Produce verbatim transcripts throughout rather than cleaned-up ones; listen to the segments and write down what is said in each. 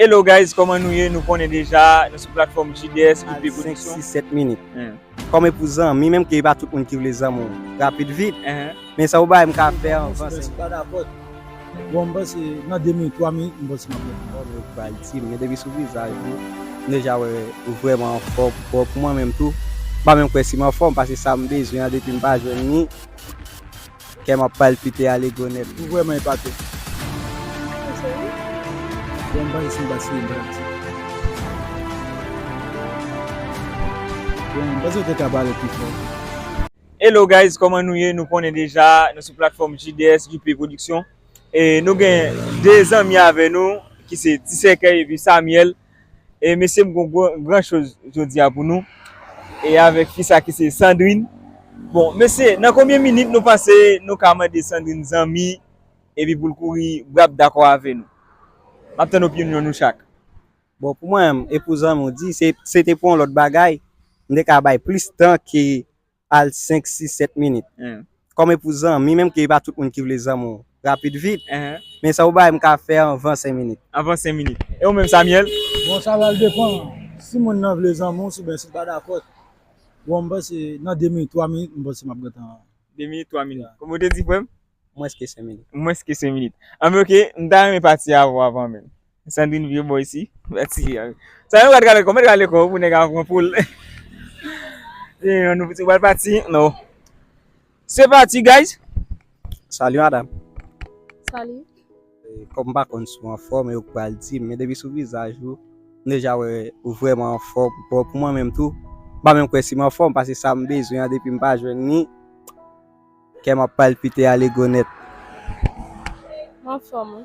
Hello guys, kòman nou ye? Nou konnen deja, nou sou platfòm G D S, J P Production. Senk, sis, sèt minit. Kòm e pou zanmi, menm ke e pa tout moun ki vle zanmi w rapid vit. Men sa ou bay m ka fè anvan senk minit. Bon, m panse nan de minit, twa minit, m panse m ap gen. Bon, yo pral di m, men depi sou vizaj ou, m deja wè ou vrèman anfòm. Bon, pou mwen menm tou, m pa menm kwè si m anfòm, paske sa m bezwen an, depi m pa jwenn li, kè m ap palpite ale gwo nèt. Ou vrèman epate. Ou serye? Bon, m panse si m pa serye, m pa t ap di. Bon, m panse w te ka pale pi fò. Hello guys, kòman nou ye? Nou konnen deja, nou sou platfòm G D S, J P Production. E nou gen de zanmi avè nou, ki se Ti Sèkèy epi Samuel. E mesye, m gon gwo, gran choz jodi a pou nou. E avèk fi sa ki se Sandrine. Bon, mesye, nan konbyen minit nou panse nou ka mande Sandrine zanmi, epi pou l kouri brap dakò avè nou? M ap tann opinyon nou chak. Bon, pou mwen, e pou zanmi w di, se, se te pou yon lòt bagay, m te ka bay plis tan ke al senk, sis, sèt minit. Kòm e pou zanmi, menm ke e pa tout moun ki vle zanmi w rapid vit. Men sa ou bay m ka fè anvan senk minit. Anvan senk minit. E ou menm, Samuel? Bon, sa pral depann. Si moun nan vle zanmi w, oubyen si l pa dakò. Bon, m panse nan de minit, twa minit, m panse m ap gentan. De minit, twa minit. Kòman w te di, frè m? Mwens ke senk minit. Mwens ke senk minit. Anben, oke, m ta renmen pati avè w avan menm. Sandrine vire bò isi. Pati. Sa yo gad gade kò, mèt gade kò pou nèg a pran poul. E, nou piti pral pati, non. Se pati, guys. Salut, madame. Salut. E, kòm m pa konn si w anfòm, e ou k pral di m, men depi sou vizaj ou, m deja wè ou vrèman anfòm. Bon, pou mwen menm tou, m pa menm kwè si m anfòm, paske sa m bezwen an, depi m pa jwenn li, kè m ap palpite ale gwo nèt. M anfòm, wi.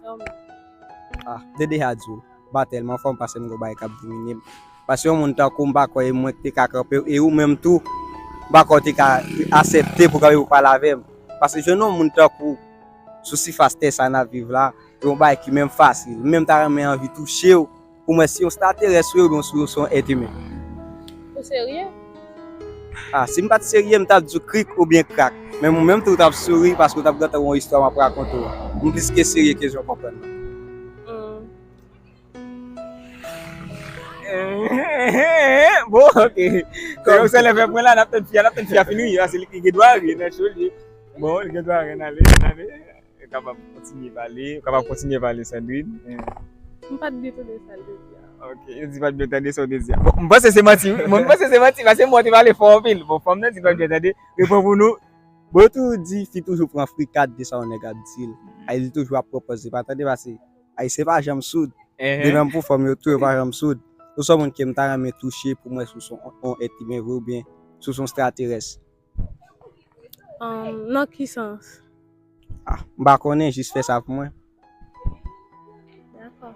E ou menm? Ah, m te deja di w, m pa tèlman anfòm paske m gon bagay k ap domine m. Paske yon moun tankou w, m pa kwè e mwen ki te ka kanpe w, e ou menm tou, m pa kwè w te ka aksepte pou kanpe pou pale avè m. Paske jwenn yon moun tankou w sou sifas tè sa n ap viv la, e yon bagay ki menm fasil. Men m ta renmen anvi touche w, pou m wè si yon ekstraterès ou ye oubyen si w se yon èt imen. Ou serye? Ah, si m pa t serye, m t ap di w krik oubyen krak. Men ou menm tou, w t ap souri paske w t ap gentan wè yon istwa m ap rakonte w. M plis ke serye ke jan w konprann nan. Hmm. Bon, oke. Kòm se lè fè pwen la, n ap tann fi a, n ap tann fi a fin ri, paske li gen dwa ri nan cho li. Bon, li gen dwa ri, n ale, n ale. Ou kapab kontinye pale, ou kapab kontinye pale, Sandrine. M pa t byen tande sa l te di a. Ok, yo di pa t byen tande sa w te di a. Bon, m panse se manti, wi. Mwen, m panse se manti, paske mwen te pale fò anpil. Bon, fanm nan di l pa t byen tande. Reprann pou nou. Bon, yo toujou di, fi toujou pran frikad de sa yon nèg ap di l. Ay, li toujou ap pran pòz li pa tande, paske Ayisyen pa janm soud. De menm pou fanm yo tou, yo pa janm soud. Ou se yon moun ke m ta renmen touche pou m wè si w se yon, yon èt imen vre oubyen si w se yon ekstraterès. Nan ki sans? Ah, m pa konnen, jis fè sa pou mwen. Dakò.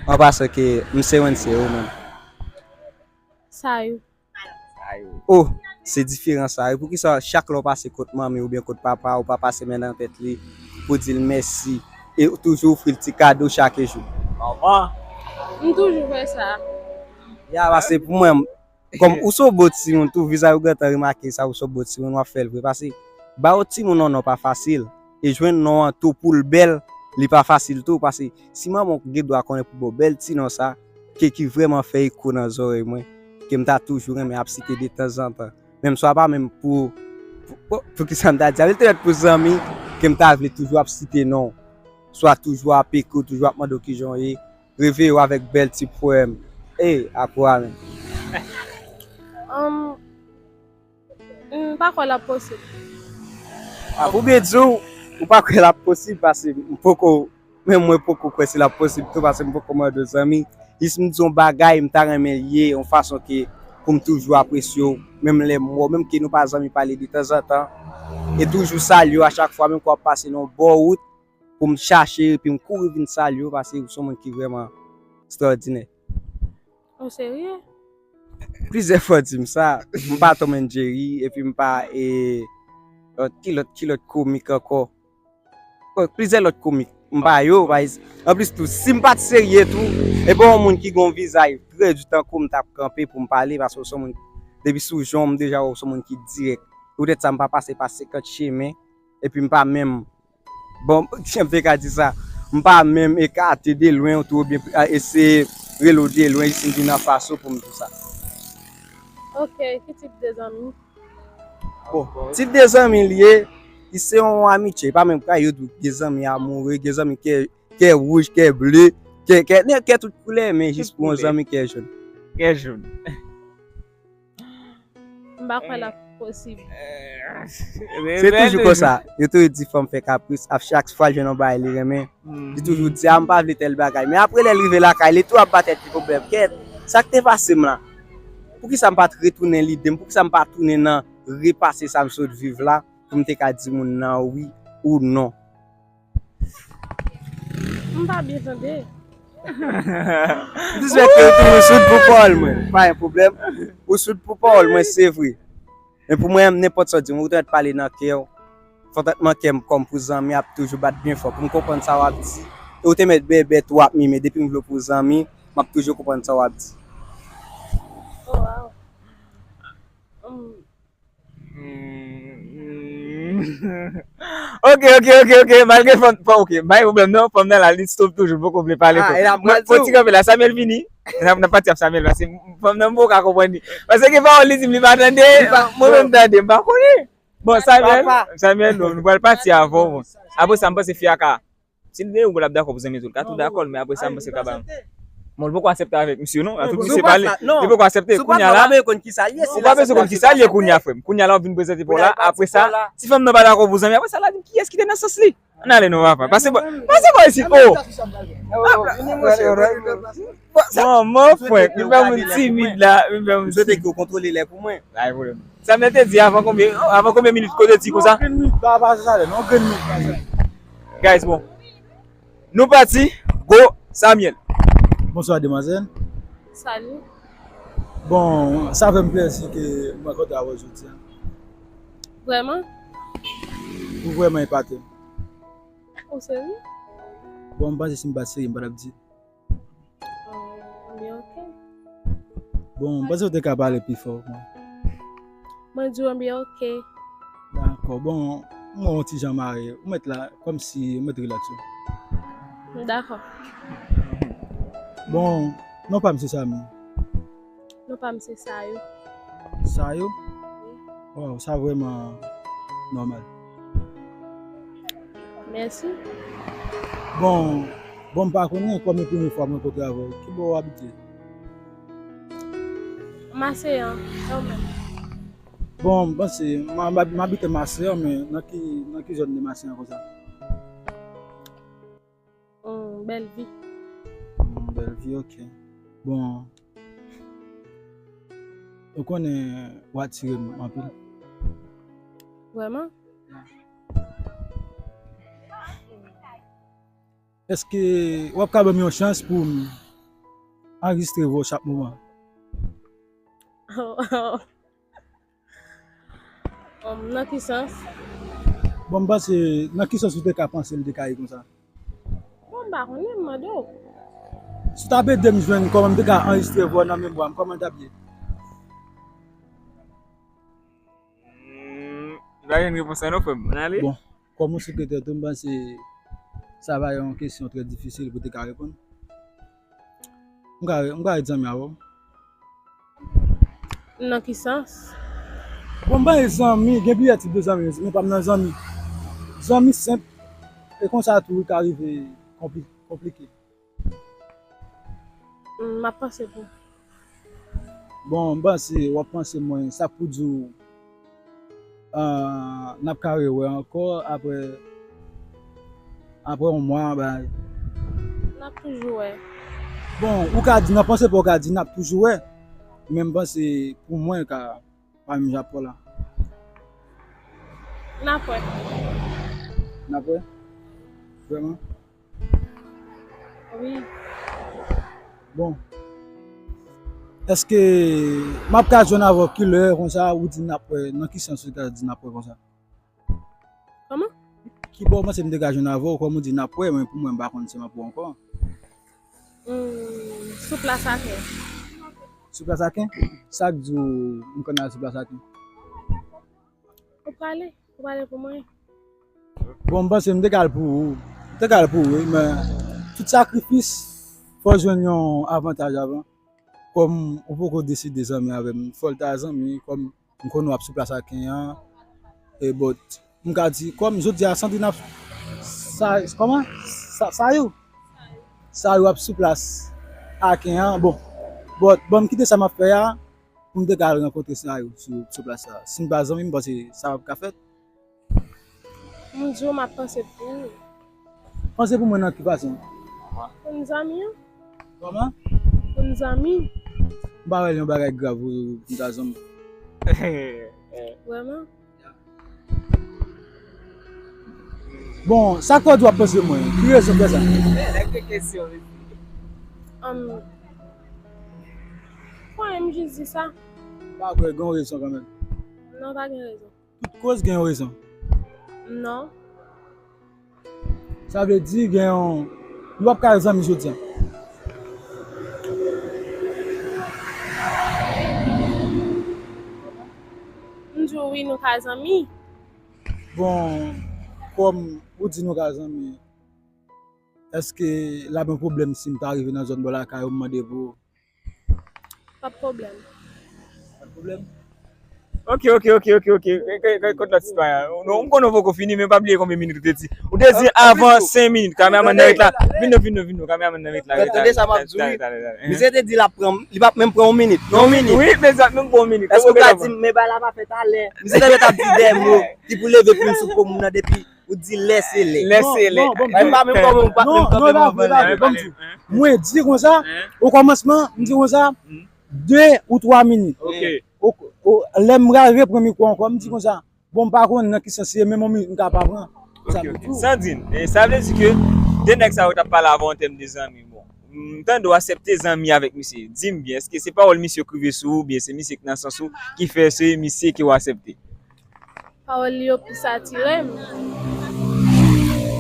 An pasan ke m se youn, se ou menm. Sa yo. Oh, se diferan sa yo. Poukisa chak lè w pase kot manmi oubyen kot papa, ou pa pase men nan tèt li pou di l mèsi e toujou ofri l ti kado chak jou? Manman. M toujou fè sa. Ya, paske pou mwen, kòm ou se yon bon timoun tou, vizaj ou gentan remake sa, ou se yon bon timoun, w ap fè l vre. Paske ba yon timoun yon non pa fasil. E jwenn non an tou pou l bèl, li pa fasil tou. Paske si manman w gen dwa konnen pou ba w bèl ti non sa, ke ki vrèman fè eko nan zòrèy mwen, ke m ta toujou renmen ap site detanzantan. Menm swa pa menm pou, pou, pou, poukisa m ta di sa, li te mèt pou zanmi, ke m ta vle toujou ap site non w. Swa toujou ap ekri w, toujou ap mande w kijan w ye. Reveye w avèk bèl ti powèm. Ey, akouramen. Anm, m pa kwè l ap posib. A, pou byen di w, ou pa kwè l ap posib, paske m poko, menm mwen poko kwè si l ap posib tou, paske m poko mande w zanmi. Jis m di w yon bagay, m ta renmen l ye yon fason ke pou m toujou apresye w, menm lè m wè w, menm ke nou pa zanmi pale detanzantan. E toujou salye w a chak fwa, menm ke w ap pase nan yon bò wout, pou m chache, epi m kouri vin salye w, paske ou se yon moun ki vrèman ekstraòdinè. Ou serye? Plizyè fwa w di m sa, m pa Tom and Jerry, epi m pa, e, lòt, ki lòt, ki lòt komik ankò? Bon, plizyè lòt komik, m pa yo, pa egz-, anplis tou, si m pa t serye tou, e bon, yon moun ki gen yon vizaj trè di tankou m t ap kanpe pou m pale, paske ou se yon moun, depi sou jan w, m deja wè ou se yon moun ki dirèk. Poutèt sa, m pa pase pa senkant chemen, epi m pa menm Bon, jan m te ka di sa. M pa menm ekate de lwen ou tou oubyen eseye rele w de lwen jis m vin anfas ou pou m di w sa. Ok, ki tip de zanmi? Bon, tip de zanmi l ye, li se yon amitye, pa menm kay yo di w gen zanmi amoure, gen zanmi kè, kè wouj, kè ble, kè, kè, kè tout koulè, men jis pou yon zanmi kè jòn. Kè jòn. M pa kwè l ap posib. Se toujou konsa. Yo toujou di fanm fè kapris, a chak fwa l jwenn yon bagay li renmen, li toujou di, a, m pa vle tèl bagay. Men apre lè l rive lakay, li tou ap ba tèt li pwoblèm. Kèt, sa k te pase m la? Poukisa m pa t retounen lide m? Poukisa m pa tounen nan repase sa m sot viv la pou m te ka di moun nan wi ou non? M pa byen tande. M te swete ou tou ou soud pou pawòl mwen. Pa gen pwoblèm. Ou soud pou pawòl mwen, se vre. Men pou mwen, nenpòt sa w di m, ou te mèt pale nan kè w. Kontantman kè m kòm pou zanmi ap toujou bat byen fò pou m konprann sa w ap di. E ou te mèt bèbè tou ap mimen. Depi m vle w pou zanmi, m ap toujou konprann sa w ap di. Oh, wow. Ok, ok, ok, ok. Malgre fanm, fanm, ok, pa gen pwoblèm non, fanm nan la, li stop toujou, poko vle pale. Ah, e la, mwen, mwen, ti kanpe la, Samuel vini. N ap, n ap pati ap Samuel, paske fanm nan, m poko ka konprann li. Paske gen pawòl li di m, li pa tande, mwen menm tande, m pa konnen. Bon, Samuel, Samuel, nou, nou pral pati avè w, bon. Apre sa, m panse fi a ka Si l vle, ou l ap dakò pou zanmi tou. L ka tou dakò, men apre sa, m panse l ka ba m. Bon, li poko aksepte avèk misye, non? Tout misye pale, li poko aksepte. Kounya la, ou pa bezwen konn kisa l ye, kounya, frè m. Kounya la, w ap vin prezante pou w la, apre sa, si fanm nan pa dakò pou zanmi, apre sa, l a di m kiyès ki te nan sans li. Ann ale non, papa. Pase bò, pase bò isit, oh! Manman, frè, vin fè moun timid la, vin fè moun timid. M swete ke w kontwole lè pou mwen. Pa gen pwoblèm. Samuel te di avan konbyen, avan konbyen minit kote di konsa? Yon grenn minit, pa, pa sa lè, non, yon grenn minit, pa sa. Guys, bon. Nou pati, go, Samuel. Bonswa, demwazèl. Salut. Bon, sa fè m plèzi ke m rankontre avè w jodi a. Vrèman? Ou vrèman epate m. Ou serye? Bon, m panse si m pa t serye, m pa t ap di. Oh, m byen, ok. Bon, m panse w te ka pale pi fò, bon. Mwen di w m byen, ok. Dakò, bon, m wè w yon ti jan mare. Ou mèt la, kòmsi ou mèt rilaks ou. Dakò. Bon, non pa m se Samy. Non pa m se Sayo. Sayo? Wi. Waw, sa vrèman nòmal. Mèsi. Bon, bon, m pa konnen, kòm e premye fwa mwen rankontre avè w, ki bò w abite? Maseyan, e ou menm? Bon, m panse, m, m, m abite Maseyan, men nan ki, nan ki zòn de Maseyan konsa? Hmm, Bèlvi. Hmm, Bèlvi, ok. Bon, ou konnen w atire m anpil. Vrèman? Èske w ap ka ban m yon chans pou m anrejistre vwa w chak moman? Oh, oh. Um, nan ki sans? Bon, m panse, nan ki sans ou te ka panse l te ka ye konsa? Bon, m pa konnen, m mande w. Si w t ap ede m jwenn kòman m te ka anrejistre vwa w nan memwa m, kòman l t ap ye? Hmm, m pa jwenn repons la non, frè m. Ann ale. Bon, kòm yon sekretè tou, m panse sa va yon kesyon trè difisil pou w te ka reponn. M ka, m ka ret zanmi avè w. Nan ki sans? Bon, m pa gen zanmi, gen plizyè tip de zanmi, men pa m nan zanmi. Zanmi senp, e konsa tou, li ka rive konpli-, konplike. Hmm, m ap panse pou. Bon, m panse, w ap panse mwen, sa k pou di w, ah, n ap ka rewè ankò apre, apre yon mwa, bagay. N ap toujou wè. Bon, ou ka di, nan panse pa w, ou ka di n ap toujou wè, men m panse, pou mwen, ka pa menm jan pou la. N ap wè. N ap wè? Vrèman? Wi. Bon. Èske m ap ka jwenn avè w kilè konsa ou di n ap wè, nan ki sans ou ka di n ap wè konsa? Kòman? Ki bò w panse m te ka jwenn avè w, kòm ou di n ap wè, men pou mwen m pa konn si m ap wè w ankò. Hmm, sou plas Aken. Sou plas Aken? Sa k di w m konn al sou plas Aken? Ou prale? Ou prale pou mwen? Bon, m panse m te ka al pou ou. Te ka al pou ou, wi, men tout sakrifis, fò w jwenn yon avantaj avan. Kòm ou poko deside zanmi avè m, fò l ta zanmi, kòm m konnen w ap sou plas ak Ken an, e but, m ka di, kòm jodi a Sandrine ap, sa, kòman? Sa, Sayou? Sayou ap sou plas ak Ken an, bon, but, bon, m kite sa m ap fè a, pou m te ka al rankontre Sayou sou, sou plas sa. Si m pa zanmi, m panse sa p ap ka fèt. M di w m ap panse pou ou. Panse pou mwen nan ki fason? Pou n zanmi an. Kòman? Pou n zanmi. M pa wè l yon bagay grav pou, pou m ta zanmi. Vrèman? Bon, sa k fè w di w ap panse mwen? Ki rezon fè sa? Nèg de kesyon, mesye. Um, Kwen m jis di sa? Pa kwè, gen yon rezon kanmenm. Non, pa gen rezon. Tout koz gen yon rezon. Non. Sa vle di gen yon, nou p ap ka zanmi jodi a. M di w wi, nou ka zanmi. Bon, kòm ou di nou ka zanmi, èske l ap yon pwoblèm si m ta rive nan zòn bò lakay ou, m mande pou ou? Pa p pwoblèm. Pa t pwoblèm. Ok, ok, ok, ok, ok. Kot lòt sitwayen an? Non, m konnen w poko fini, men pa bliye konbyen minit ou te di. Ou te di avan senk minit, kameramann nan ret la. Vin non, vin non, vin non, kameramann nan ret la. Tande sa m ap di w wi. Misye te di l ap pran, li p ap menm pran yon minit. Yon minit. Wi, men sa, menm pran yon minit. Èske w ka di m, men bagay la pa fèt alè? Misye te ret ap di dèyè mo ki pou leve plim sou po moun nan depi ou di lè se lè. Lè se lè. Mwen pa menm kòman ou pa menm kanpe mwen anvan lè. Mwen di konsa, o kòmansman, m di konsa, de ou twa minit. Ok. Lè m pral repran mikwo ankò, m di konsa, bon, m pa konn nan ki sans se, men yon minit m ka pa pran. Sandrine, sa vle di ke de nèg sa yo t ap pale avè w an tèm de zanmi, bon, m tande w aksepte zanmi avèk misye. Di m byen, èske se pawòl misye k rive sou ou, oubyen se misye k nan sans ou ki fè se misye ke w aksepte? Pawòl li yo plis atire m.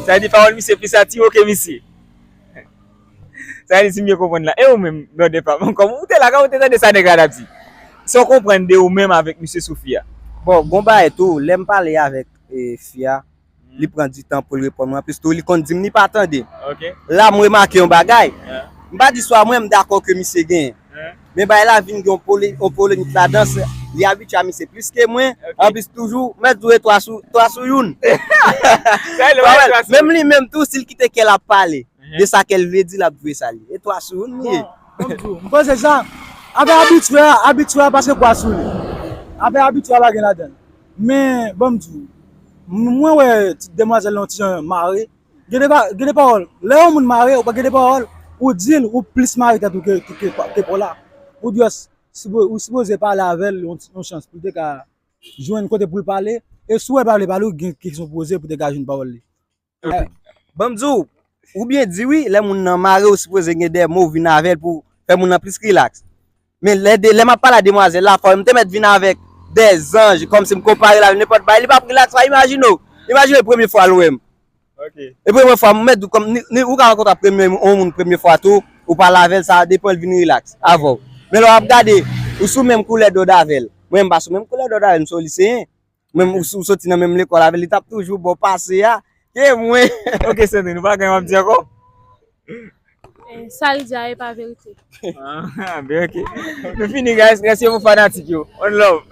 Sa vle di pawòl misye plis atire w ke misye? Sa vle di si m byen konprann la. E ou menm, brother pa m, kòm ou te la, kòm ou te tande sa nèg la t ap di? Sa w konprann de ou menm avèk misye sou fi a? Bon, gon bagay tou, lè m pale avèk fi a, li pran ditan pou l reponn mwen. Anplis tou, li konn di m li pa tande. La, m remake yon bagay. M pa di swa mwen, m dakò ke misye genyen. Men bagay la vin gen yon polemik ladan, li abitye a misye plis ke mwen. Anplis toujou, mèt di w e twa sou youn. Menm li menm tou, si l kite kè l ap pale de sa kè l vle di, l ap di w e sa li. E twa sou youn li ye. Bon, m panse sa. Afè abitye a, abitye a pa se kwa sou li. Afè abitye a pa gen ladan l. Men, ban m di w, mwen wè ti demwazèl la yon ti jan mare. Gen de pawòl, lè yon moun mare, ou pa gen de pawòl, ou di l, ou plis mare tèt ou ke, ke, ke, ke pa w la. Ou dwe, ou sipoze pale avè l yon, yon chans pou l te ka jwenn kote pou l pale. E si w wè l pa vle pale, ou gen kesyon poze pou te ka jwenn pawòl li. Ban m di w, ou byen di wi, lè moun nan mare, ou sipoze gen de mo ou vin avè l pou fè moun nan plis rilaks. Men lè de, lè m ap pale a demwazèl la, fò m te mèt vin avèk de zanj, kòmsi m konpare l avèk nenpòt bagay, li p ap rilaks pa, imajine w, imajine w premye fwa l wè m. E premye fwa, m mèt di w kòm, ni, ni, ou ka rankontre premye, yon moun premye fwa tou, ou pale avè l, sa depann l vin rilaks avè w. Men lè w ap gade, ou sou menm koulè dòd avè l. Mwen, m pa sou menm koulè dòd avè l, m se yon liseyen. Menm ou, ou soti nan menm lekòl avè l, li t ap toujou ba w pase a ke mwen. Ok, Sandrine, ou pa gen w ap di ankò? Sa l di a e pa verite. Ah, ben ok. Nou fini, guys. Mèsi pou fanatik yo. One love.